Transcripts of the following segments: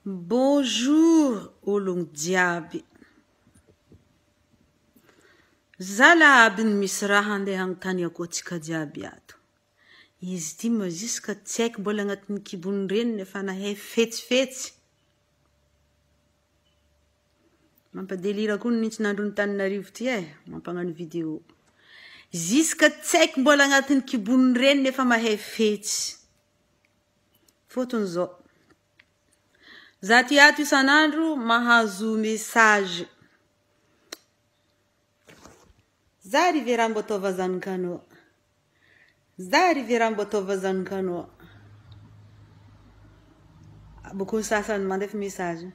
Bonjour ologno jiaby. Zala aby ny misy raha andeha hanontaniako antsika jiaby ato. Izy ity ma jusque tsy haiko mbola agnatin'ny kibon'ny reniny efa nahay fetsifetsy. Mampadelira koa ny nintsin'andron'Antananarivo ty e, mampagnano vidéo. Jusque tsy haiko mbola agnatin'ny kibon'ny reniny efa mahay fetsy. Fotony zao. Za ty ato isan'andro mahazo message. Za ry Vera mbo atao vazanon-kanao. Za ry Vera mbo atao vazanon-kanao. Boko ny sasany mandefa message.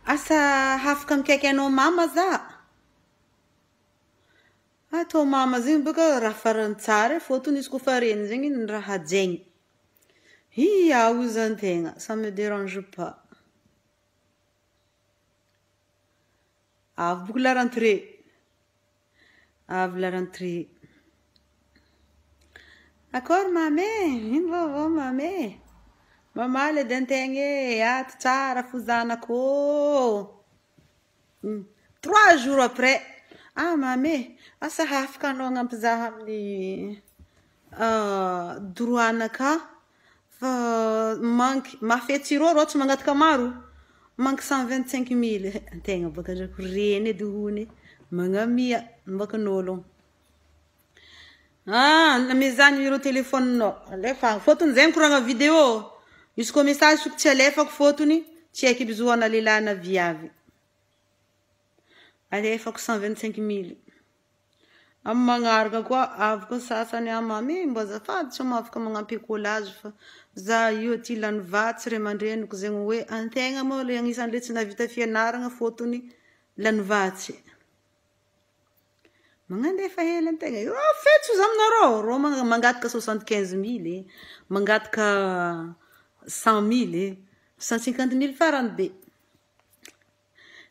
Asa hafaka mikaiky anao mama za? Atao mama zegny bôka raha farany tsara e, fôtony izy kôfa reny zegny ny raha hajaigny. Hi hozy antegna, ça me dérange pas. Avy boko la rentrée. Avy la rentrée. Akory mamy e, ino vaovao mamy e? Mamaly edy antegna e, ato tsara fo zanako ô. Trois jours après, ah mamy e, asa hafaka anao hagnampy zaho amin'ny droit-nakahy fa manque, mahafetsy rô rô tsy mangataka maro, manque 125 000. Antegna bôka ndraiky reny edy hony e, magnamia mbakin'ôlogno. Ah, nameza numéro téléphone-nao, alefa. Fôtony zay mikoragna vidéo. Izy koa message soko tsy alefako fôtony, tsy haiko ibizoana lehilahy na viavy. Alefako 125 000. Amin'ny magnaraka koa, avy koa sasany ah mamy mbo azafady tsy afaka magnampy écolage fa za io aty lany vatsy ray aman-dreniko zegny hoe antegna moa le agnisan'le tsy nahavita fianarana fôtony lany vatsy. Magnandefa hely antegna. Rô fetsy za aminareo. Rô mangataka 75 000, mangataka 100 000, 150 000 farany be.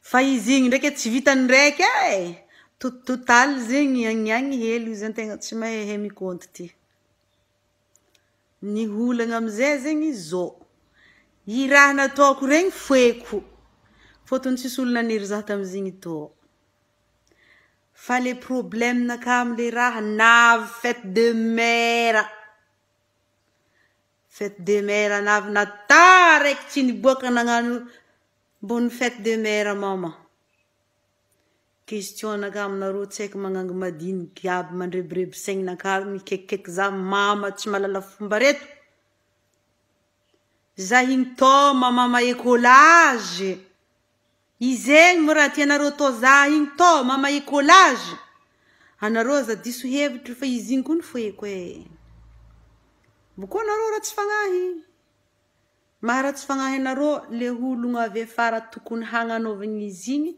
Fa izy igny ndraiky tsy vitany ndraiky e. Total zegny agny agny hely izy antegna tsy mahay mikaonty ty. Ny olagna amizay zegny zao. I raha nataoko regny foeko. Fôtony tsisy olo nanery zaho tamizigny tô. Fa le problème nakahy amle raha navy fête de mère. Fête de mère navy nataraiky tsy niboaka nagnano bonne fête de mère mama. Question nakahy aminareo tsy haiko magnangy madiniky aby mandrebireby saigninakahy mikaikikaiky za mama tsy mahalala fomba reto. Za igny tôma mama écolage. Izegny moa raha tianareo atao za igny tô mama écolage. Anareo aza diso hevitry fa izy igny koa ny foeko e. Boko anareo ratsy fagnahy. Maharatsy fagnahy anareo le ologno avy afara tokony hagnanaovagna izy igny.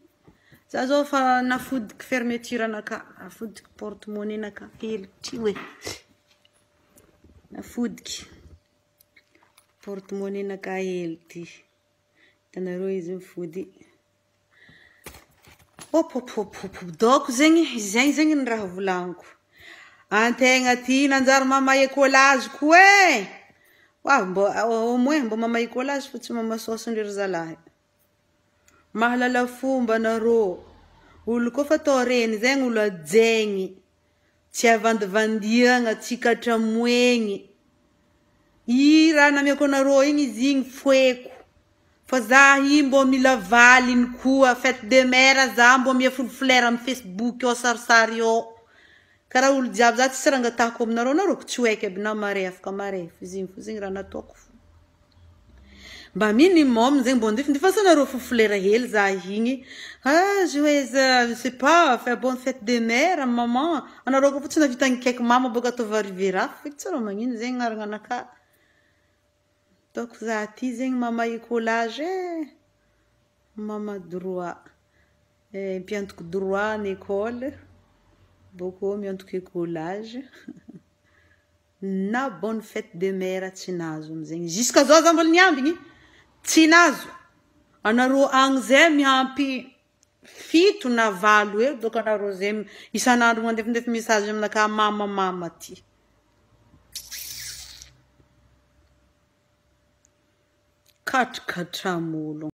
Za zao fa nafodiky fermeture anakahy, nafodiky porte monnaie nakahy hely ty hoe. Nafodiky porte monnaie nakahy hely ty. Hitanareo izy mifody. Hop hop hop hop. Doko zegny, zegny zegny ny raha volagniko. Antegna ty nanjary mama écolage koa e. Wa mbô au moins mbô mama écolage fa tsy mama saosy ndry ry zalahy. Mahalala fomba anareo. Olo koa fa atao reny zegny olo hajaigny. Tsy avandivandiagna, tsy katramoegny. I raha namiako anareo igny izy igny foeko. Fa za io mbô mila valiny koa. Fête de mère za mbô mia foliflera amin'ny Facebook ao sarisary ao. Karaha olo jiaby za tsisy raha angatahako aminareo, nareo ko tsy hoaiky aby na mare afaka mare. Fa izy igny fo zegny raha nataoko fo. Mba minimum zegny mbô andefandefasanareo foliflera hely za igny. Ah, joyeuse, je sais pas, fait bonne fête de mère maman. Anareo koa fo tsy navita nikaiky mama bôka ataova rivera. Feky tsy raha magnino zegny agnarana anakahy. Ataoko za ty zegny mama écolage e. Mama droit. Mpiantoko droit ny école. Bôko miantoko écolage. Na bonne fête de mère tsy nahazo amizegny. Jusqu'à zao za mbola niambigny. Tsy nahazo. Anareo agny zay miampy 7 na 8 eo dôka anareo zay isan'andro mandefandefa message aminakahy mama mama ty. Katrikatram'olo.